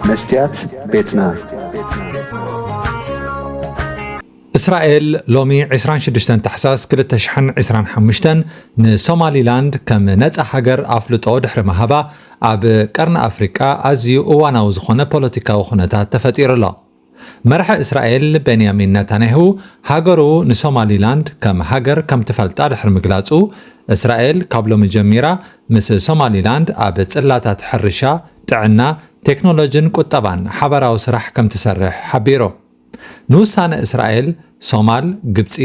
መስትያት ቤትና። እስራኤል ሎሚ ዕስራን ሽዱሽተን ታሕሳስ ክልተ ሽሕን ዕስራን ሓሙሽተን ንሶማሊላንድ ከም ነጻ ሃገር ኣፍልጦ ድሕሪ ምሃባ፣ ኣብ ቀርኒ ኣፍሪቃ ኣዝዩ እዋናዊ ዝኾነ ፖለቲካዊ ኩነታት ተፈጢሩ ኣሎ። መራሒ እስራኤል ቤንያሚን ነታንያሁ ሃገሩ ንሶማሊላንድ ከም ሃገር ከም ትፈልጣ ድሕሪ ምግላጹ፣ እስራኤል ካብ ሎሚ ጀሚራ ምስ ሶማሊላንድ ኣብ ጽላታት ሕርሻ፣ ጥዕና፣ ቴክኖሎጅን ቁጠባን ሓበራዊ ስራሕ ከም ትሰርሕ ሓቢሩ። ንውሳነ እስራኤል፣ ሶማል፣ ግብጺ፣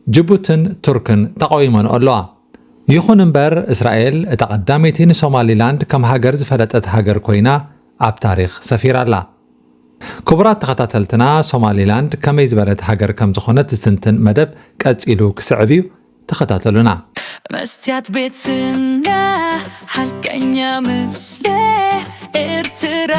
ጅቡትን ቱርክን ተቓዊመንኦ ኣለዋ። ይኹን እምበር፣ እስራኤል እታ ቀዳመይቲ ንሶማሊላንድ ከም ሃገር ዝፈለጠት ሃገር ኮይና ኣብ ታሪኽ ሰፊራ ኣላ። ክቡራት ተኸታተልትና፣ ሶማሊላንድ ከመይ ዝበለት ሃገር ከም ዝኾነት ዝትንትን መደብ ቀጺሉ ክስዕብ እዩ። ተኸታተሉና። መስትያት ቤትና፣ ሓቀኛ ምስለ ኤርትራ።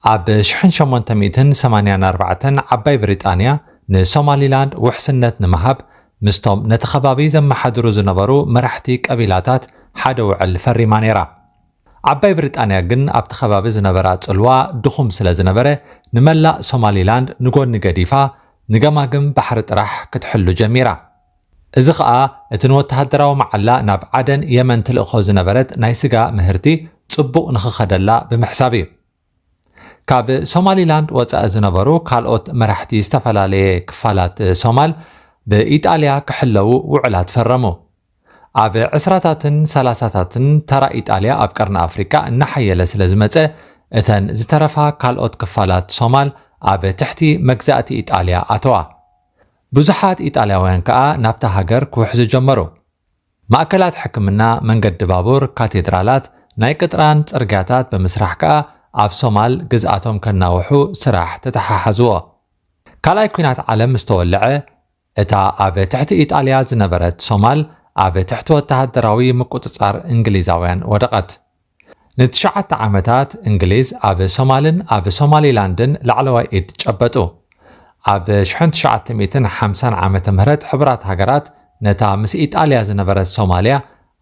ኣብ ሽሕን ሸሞንተ ሚእትን ሰማንያን ኣርባዕተን ዓባይ ብሪጣንያ ንሶማሊላንድ ውሕስነት ንምሃብ ምስቶም ነቲ ከባቢ ዘመሓድሩ ዝነበሩ መራሕቲ ቀቢላታት ሓደ ውዕል ፈሪማ ነይራ። ዓባይ ብሪጣንያ ግን ኣብቲ ከባቢ ዝነበራ ጽልዋ ድኹም ስለ ዝነበረ፣ ንመላእ ሶማሊላንድ ንጎኒ ገዲፋ፣ ንገማግም ባሕሪ ጥራሕ ክትሕሉ ጀሚራ። እዚ ኸኣ እቲ ንወተሃደራዊ መዓላ ናብ ዓደን የመን ትልእኾ ዝነበረት ናይ ስጋ ምህርቲ ጽቡቕ ንኽኸደላ ብምሕሳብ እዩ። ካብ ሶማሊላንድ ወጻኢ ዝነበሩ ካልኦት መራሕቲ ዝተፈላለየ ክፋላት ሶማል ብኢጣልያ ክሕለዉ ውዕላት ፈረሙ። ኣብ ዕስራታትን ሰላሳታትን ተራ ኢጣልያ ኣብ ቀርኒ ኣፍሪቃ እናሓየለ ስለ ዝመጸ፣ እተን ዝተረፋ ካልኦት ክፋላት ሶማል ኣብ ትሕቲ መግዛእቲ ኢጣልያ ኣተዋ። ብዙሓት ኢጣልያውያን ከኣ ናብታ ሃገር ክውሕዙ ጀመሩ። ማእከላት ሕክምና፣ መንገዲ ባቡር፣ ካቴድራላት፣ ናይ ቅጥራን ጽርግያታት ብምስራሕ ከኣ ኣብ ሶማል ግዝኣቶም ከናውሑ ስራሕ ተተሓሓዝዎ። ካልኣይ ኲናት ዓለም ምስ ተወልዐ፣ እታ ኣብ ትሕቲ ኢጣልያ ዝነበረት ሶማል ኣብ ትሕቲ ወተሃደራዊ ምቁጽጻር እንግሊዛውያን ወደቐት። ንትሽዓተ ዓመታት እንግሊዝ ኣብ ሶማልን ኣብ ሶማሊላንድን ላዕለዋይ ኢድ ጨበጡ። ኣብ ሽሕን ትሽዓተ ሚእትን ሓምሳን ዓመተ ምህረት ሕቡራት ሃገራት ነታ ምስ ኢጣልያ ዝነበረት ሶማልያ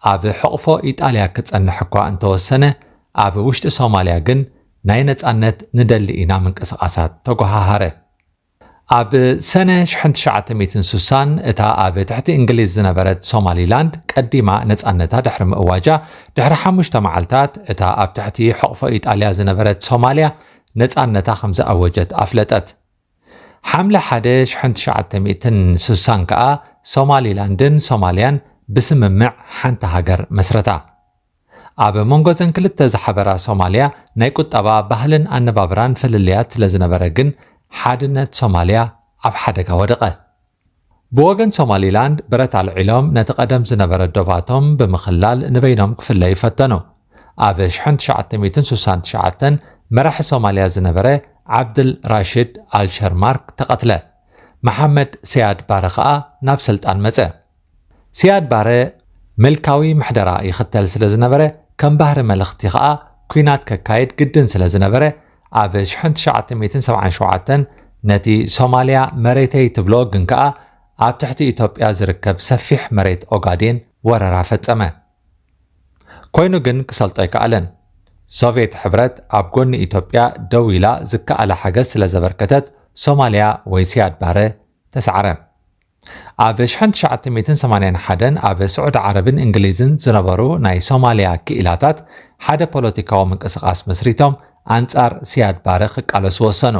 ኣብ ሕቕፎ ኢጣልያ ክጸንሕ እኳ እንተወሰነ፣ ኣብ ውሽጢ ሶማልያ ግን ናይ ነጻነት ንደሊ ኢና ምንቅስቓሳት ተጓሃሃረ። ኣብ ሰነ ሽሕን ትሽዓተ ሚእትን ስሳን እታ ኣብ ትሕቲ እንግሊዝ ዝነበረት ሶማሊላንድ ቀዲማ ነጻነታ ድሕሪ ምእዋጃ፣ ድሕሪ ሓሙሽተ መዓልታት እታ ኣብ ትሕቲ ሕቕፎ ኢጣልያ ዝነበረት ሶማልያ ነጻነታ ከም ዝኣወጀት ኣፍለጠት። ሓምለ ሓደ ሽሕን ትሽዓተ ሚእትን ስሳን ከኣ ሶማሊላንድን ሶማልያን ብስምምዕ ሓንቲ ሃገር መስረታ። ኣብ መንጎ ዘን ክልተ ዝሓበራ ሶማልያ ናይ ቁጠባ፣ ባህልን ኣነባብራን ፍልልያት ስለ ዝነበረ ግን ሓድነት ሶማልያ ኣብ ሓደጋ ወደቐ። ብወገን ሶማሊላንድ ብረት ኣልዒሎም ነቲ ቀደም ዝነበረ ዶባቶም ብምኽላል ንበይኖም ክፍለዩ ፈተኑ። ኣብ ሽሕን ትሽዓተ ሚእትን ስሳን ትሽዓተን መራሒ ሶማልያ ዝነበረ ዓብድል ራሽድ ኣልሸርማርክ ተቐትለ። መሓመድ ሲያድ ባረ ኸኣ ናብ ስልጣን መጸ። ሲያድ ባረ ምልካዊ ምሕደራ ይኽተል ስለ ዝነበረ፣ ከም ባህሪ መልኽቲ ኸኣ ኲናት ከካይድ ግድን ስለ ዝነበረ፣ ኣብ ሽሕን ትሽዓተ ሚእትን ሰብዓን ሸውዓተን ነቲ ሶማልያ መሬተይ ትብሎ ግን ከኣ ኣብ ትሕቲ ኢትዮጵያ ዝርከብ ሰፊሕ መሬት ኦጋዴን ወረራ ፈጸመ። ኮይኑ ግን ክሰልጦ ኣይከኣለን። ሶቭየት ሕብረት ኣብ ጎኒ ኢትዮጵያ ደው ኢላ ዝከኣላ ሓገዝ ስለ ዘበርከተት፣ ሶማልያ ወይ ሲያድ ባረ ተሳዕረ። ኣብ ሽሕን ትሽዓተ ሚእትን ሰማንያን ሓደን ኣብ ስዑዲ ዓረብን እንግሊዝን ዝነበሩ ናይ ሶማልያ ክኢላታት ሓደ ፖለቲካዊ ምንቅስቓስ መስሪቶም ኣንጻር ሲያድ ባረ ክቃለሱ ወሰኑ።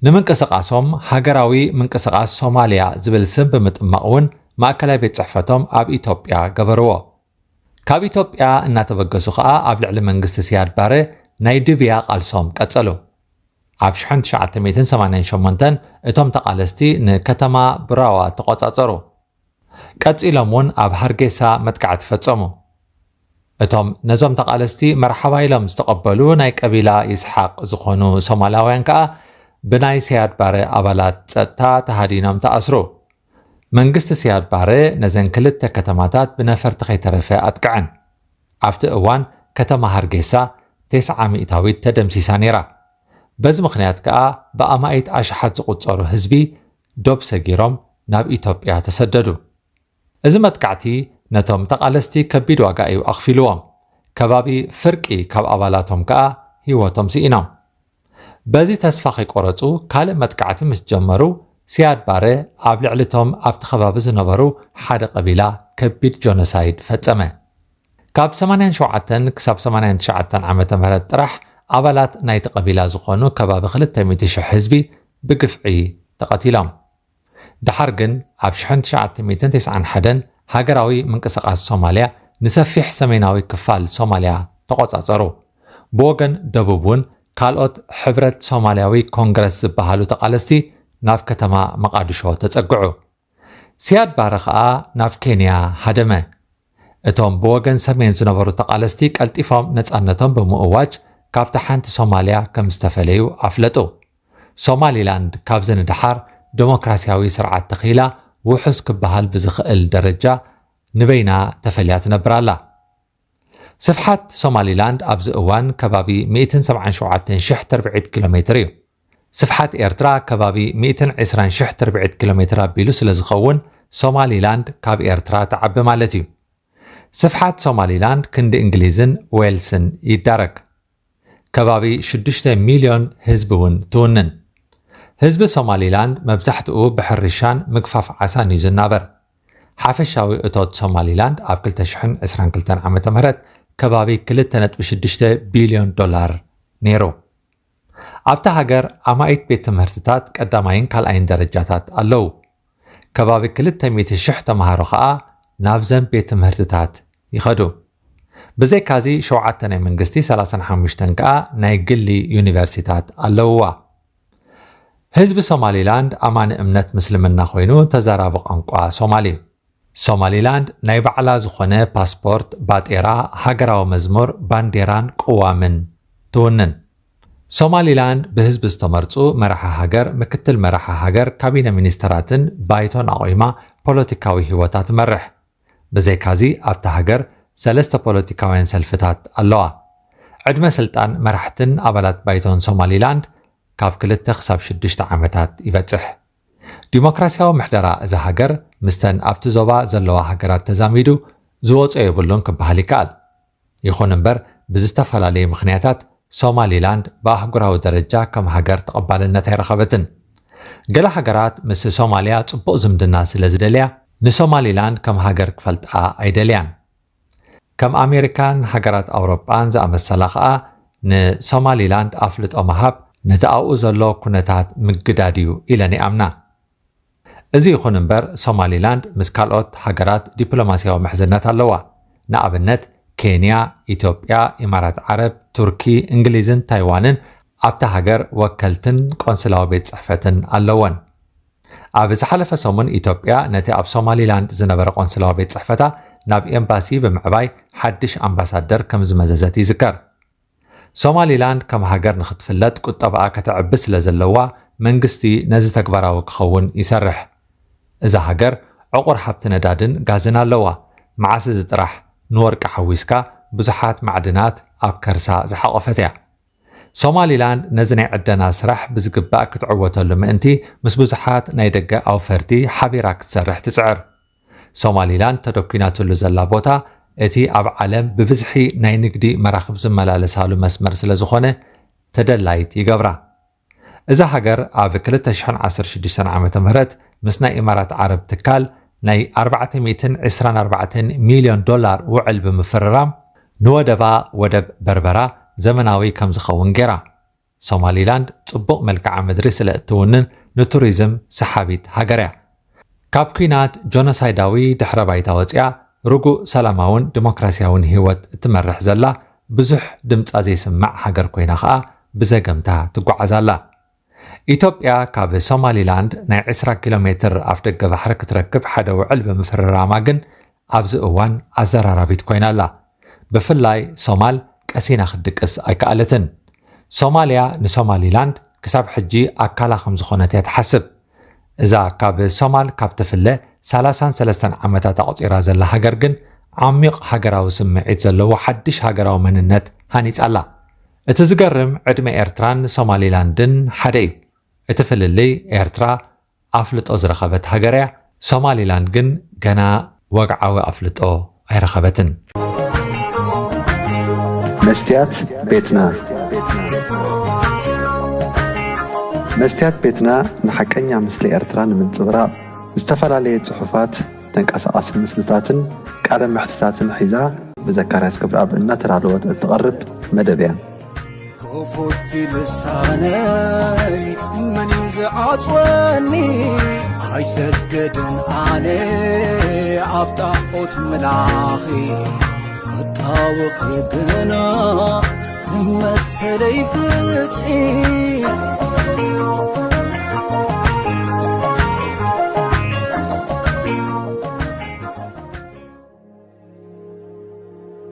ንምንቅስቓሶም ሃገራዊ ምንቅስቓስ ሶማልያ ዝብል ስም ብምጥማቕ እውን ማእከላይ ቤት ጽሕፈቶም ኣብ ኢትዮጵያ ገበርዎ። ካብ ኢትዮጵያ እናተበገሱ ኸኣ ኣብ ልዕሊ መንግስቲ ሲያድ ባረ ናይ ድብያ ቃልሶም ቀጸሉ። ኣብ ሽሕን ትሽዓተ ሚእትን ሰማንያን ሸሞንተን እቶም ተቓለስቲ ንከተማ ብራዋ ተቖጻጸሩ። ቀጺሎም እውን ኣብ ሃርጌሳ መጥቃዕቲ ፈጸሙ። እቶም ነዞም ተቓለስቲ መርሓባ ኢሎም ዝተቐበሉ ናይ ቀቢላ ይስሓቕ ዝኾኑ ሶማላውያን ከኣ ብናይ ሲያድ ባረ ኣባላት ጸጥታ ተሃዲኖም ተኣስሩ። መንግስቲ ሲያድ ባረ ነዘን ክልተ ከተማታት ብነፈርቲ ከይተረፈ ኣጥቅዐን። ኣብቲ እዋን ከተማ ሃርጌሳ ተስዓ ሚእታዊት ተደምሲሳ ነይራ። በዚ ምኽንያት ከኣ ብኣማኢት ኣሽሓት ዝቑጸሩ ህዝቢ ዶብ ሰጊሮም ናብ ኢትዮጵያ ተሰደዱ። እዚ መጥቃዕቲ ነቶም ተቓለስቲ ከቢድ ዋጋ እዩ ኣኽፊልዎም። ከባቢ ፍርቂ ካብ ኣባላቶም ከኣ ህይወቶም ስኢኖም። በዚ ተስፋ ከይቆረጹ ካልእ መጥቃዕቲ ምስ ጀመሩ፣ ሲያድ ባረ ኣብ ልዕሊቶም ኣብቲ ከባቢ ዝነበሩ ሓደ ቀቢላ ከቢድ ጆኖሳይድ ፈጸመ። ካብ ሰማንያን ሸውዓተን ክሳብ ሰማንያን ትሽዓተን ዓመተ ምህረት ጥራሕ ኣባላት ናይቲ ቀቢላ ዝኾኑ ከባቢ ክልተ ሚእቲ ሽሕ ህዝቢ ብግፍዒ ተቐቲሎም። ደሓር ግን ኣብ ሽሕን ትሽዓተ ሚእትን ተስዓን ሓደን ሃገራዊ ምንቅስቓስ ሶማልያ ንሰፊሕ ሰሜናዊ ክፋል ሶማልያ ተቖጻጸሩ። ብወገን ደቡብ እውን ካልኦት ሕብረት ሶማልያዊ ኮንግረስ ዝበሃሉ ተቓለስቲ ናብ ከተማ መቓድሾ ተጸግዑ። ሲያድ ባረ ኸኣ ናብ ኬንያ ሃደመ። እቶም ብወገን ሰሜን ዝነበሩ ተቓለስቲ ቀልጢፎም ነጻነቶም ብምእዋጅ ካብታ ሓንቲ ሶማልያ ከም ዝተፈለዩ ኣፍለጡ። ሶማሊላንድ ካብዚ ንደሓር ደሞክራሲያዊ ስርዓት ተኺላ ውሑስ ክበሃል ብዝኽእል ደረጃ ንበይና ተፈልያ ትነብር ኣላ። ስፍሓት ሶማሊላንድ ኣብዚ እዋን ከባቢ ሚእትን ሰብዓን ሸውዓተን ሽሕ ትርብዒት ኪሎ ሜትር እዩ። ስፍሓት ኤርትራ ከባቢ ሚእትን ዕስራን ሽሕ ትርብዒት ኪሎ ሜትር ኣቢሉ ስለ ዝኸውን፣ ሶማሊላንድ ካብ ኤርትራ ትዓቢ ማለት እዩ። ስፍሓት ሶማሊላንድ ክንዲ እንግሊዝን ዌልስን ይዳረግ። ከባቢ ሽዱሽተ ሚልዮን ህዝቢ እውን ትውንን። ህዝቢ ሶማሊላንድ መብዛሕትኡ ብሕርሻን ምግፋፍ ዓሳን እዩ ዝናበር። ሓፈሻዊ እቶት ሶማሊላንድ ኣብ ክልተ ሽሕን ዕስራን ክልተን ዓመተ ምህረት ከባቢ ክልተ ነጥቢ ሽዱሽተ ቢልዮን ዶላር ነይሩ። ኣብታ ሃገር ኣማኢት ቤት ትምህርትታት ቀዳማይን ካልኣይን ደረጃታት ኣለዉ። ከባቢ ክልተ ሚእቲ ሽሕ ተምሃሮ ኸኣ ናብዘን ቤት ትምህርትታት ይኸዱ። ብዘይካዚ ሸውዓተ ናይ መንግስቲ፣ ሰላሳን ሓሙሽተን ከኣ ናይ ግሊ ዩኒቨርሲታት ኣለውዋ። ህዝቢ ሶማሊላንድ ኣማኒ እምነት ምስልምና ኮይኑ ተዛራቢ ቋንቋ ሶማሊ እዩ። ሶማሊላንድ ናይ ባዕላ ዝኾነ ፓስፖርት፣ ባጤራ፣ ሃገራዊ መዝሙር፣ ባንዴራን ቅዋምን ትውንን። ሶማሊላንድ ብህዝቢ ዝተመርጹ መራሒ ሃገር፣ ምክትል መራሒ ሃገር፣ ካቢነ ሚኒስተራትን ባይቶን ኣቑማ ፖለቲካዊ ህይወታ ትመርሕ። ብዘይካዚ ኣብታ ሃገር ሰለስተ ፖለቲካውያን ሰልፍታት ኣለዋ። ዕድመ ስልጣን መራሕትን ኣባላት ባይቶን ሶማሊላንድ ካብ ክልተ ክሳብ ሽዱሽተ ዓመታት ይበጽሕ። ዲሞክራሲያዊ ምሕደራ እዛ ሃገር ምስተን ኣብቲ ዞባ ዘለዋ ሃገራት ተዛሚዱ ዝወጾ የብሉን ክበሃል ይከኣል። ይኹን እምበር ብዝተፈላለየ ምኽንያታት ሶማሊላንድ ብኣህጉራዊ ደረጃ ከም ሃገር ተቐባልነት ኣይረኸበትን። ገለ ሃገራት ምስ ሶማልያ ጽቡቕ ዝምድና ስለ ዝደልያ ንሶማሊላንድ ከም ሃገር ክፈልጣ ኣይደልያን። ከም ኣሜሪካን ሃገራት ኣውሮጳን ዝኣመሰላ ኸኣ ንሶማሊላንድ ኣፍልጦ ምሃብ ነቲ ኣብኡ ዘሎ ኩነታት ምግዳድ እዩ ኢለን ይኣምና። እዚ ይኹን እምበር ሶማሊላንድ ምስ ካልኦት ሃገራት ዲፕሎማስያዊ ምሕዝነት ኣለዋ። ንኣብነት ኬንያ፣ ኢትዮጵያ፣ ኢማራት ዓረብ፣ ቱርኪ፣ እንግሊዝን ታይዋንን ኣብታ ሃገር ወከልትን ቆንስላዊ ቤት ጽሕፈትን ኣለወን። ኣብ ዝሓለፈ ሰሙን ኢትዮጵያ ነቲ ኣብ ሶማሊላንድ ዝነበረ ቆንስላዊ ቤት ጽሕፈታ ናብ ኤምባሲ ብምዕባይ ሓድሽ ኣምባሳደር ከም ዝመዘዘት ይዝከር። ሶማሊላንድ ከም ሃገር ንኽትፍለጥ ቁጠባኣ ከተዕቢ ስለ ዘለዋ መንግስቲ ነዚ ተግባራዊ ክኸውን ይሰርሕ። እዛ ሃገር ዕቑር ሃብቲ ነዳድን ጋዝን ኣለዋ። መዓስ እዚ ጥራሕ ንወርቂ ሓዊስካ ብዙሓት ማዕድናት ኣብ ከርሳ ዝሓቖፈት እያ። ሶማሊላንድ ነዚ ናይ ዕደና ስራሕ ብዝግባእ ክትዕወተሉ ምእንቲ ምስ ብዙሓት ናይ ደገ ኣውፈርቲ ሓቢራ ክትሰርሕ ትጽዕር። ሶማሊላንድ ተደኲናትሉ ዘላ ቦታ እቲ ኣብ ዓለም ብብዝሒ ናይ ንግዲ መራኽብ ዝመላለሳሉ መስመር ስለ ዝኾነ ተደላይት ይገብራ። እዛ ሃገር ኣብ ክልተ ሽሕን ዓሰርተ ሽዱሽተን ዓመተ ምህረት ምስ ናይ ኢማራት ዓረብ ትካል ናይ ኣርባዕተ ሚእትን ዕስራን ኣርባዕተን ሚልዮን ዶላር ውዕል ብምፍርራም ንወደባ ወደብ በርበራ ዘመናዊ ከም ዝኸውን ገይራ። ሶማሊላንድ ጽቡቕ መልክዓ ምድሪ ስለ እትውንን ንቱሪዝም ሰሓቢት ሃገር እያ። ካብ ኲናት ጆኖሳይዳዊ ድሕረ ባይታ ወጺኣ ርጉእ ሰላማውን ዲሞክራሲያውን ህይወት እትመርሕ ዘላ ብዙሕ ድምጻ ዘይስማዕ ሃገር ኮይና ኸኣ ብዘገምታ ትጓዓዝ ኣላ። ኢትዮጵያ ካብ ሶማሊላንድ ናይ ዕስራ ኪሎ ሜትር ኣፍደገ ባሕሪ ክትረክብ ሓደ ውዕል ብምፍርራማ ግን ኣብዚ እዋን ኣዘራራቢት ኮይና ኣላ። ብፍላይ ሶማል ቀሲና ክትድቅስ ኣይከኣለትን። ሶማልያ ንሶማሊላንድ ክሳብ ሕጂ ኣካላ ከም ዝኾነት እያ ትሓስብ። እዛ ካብ ሶማል ካብ ትፍለ ሰላሳን ሰለስተን ዓመታት ኣቑጺራ ዘላ ሃገር ግን ዓሚቕ ሃገራዊ ስምዒት ዘለዎ ሓድሽ ሃገራዊ መንነት ሃኒጻ ኣላ። እቲ ዝገርም ዕድመ ኤርትራን ሶማሊላንድን ሓደ እዩ። እቲ ፍልልይ ኤርትራ ኣፍልጦ ዝረኸበት ሃገር እያ። ሶማሊላንድ ግን ገና ወግዓዊ ኣፍልጦ ኣይረኸበትን። መስትያት ቤትና። መስትያት ቤትና ንሓቀኛ ምስሊ ኤርትራ ንምንጽብራቕ ዝተፈላለየ ጽሑፋት፣ ተንቀሳቓሲ ምስልታትን ቃለ መሕትታትን ሒዛ ብዘካርያስ ክብረኣብ እናተዳለወት እትቐርብ መደብ እያ። ክፉት ልሳነይ መን እዩ ዝዓጽወኒ? ኣይሰግድን ኣነ ኣብ ጣዖት ምላኺ፣ ክጣወኺ ግና መሰለይ ፍትሒ።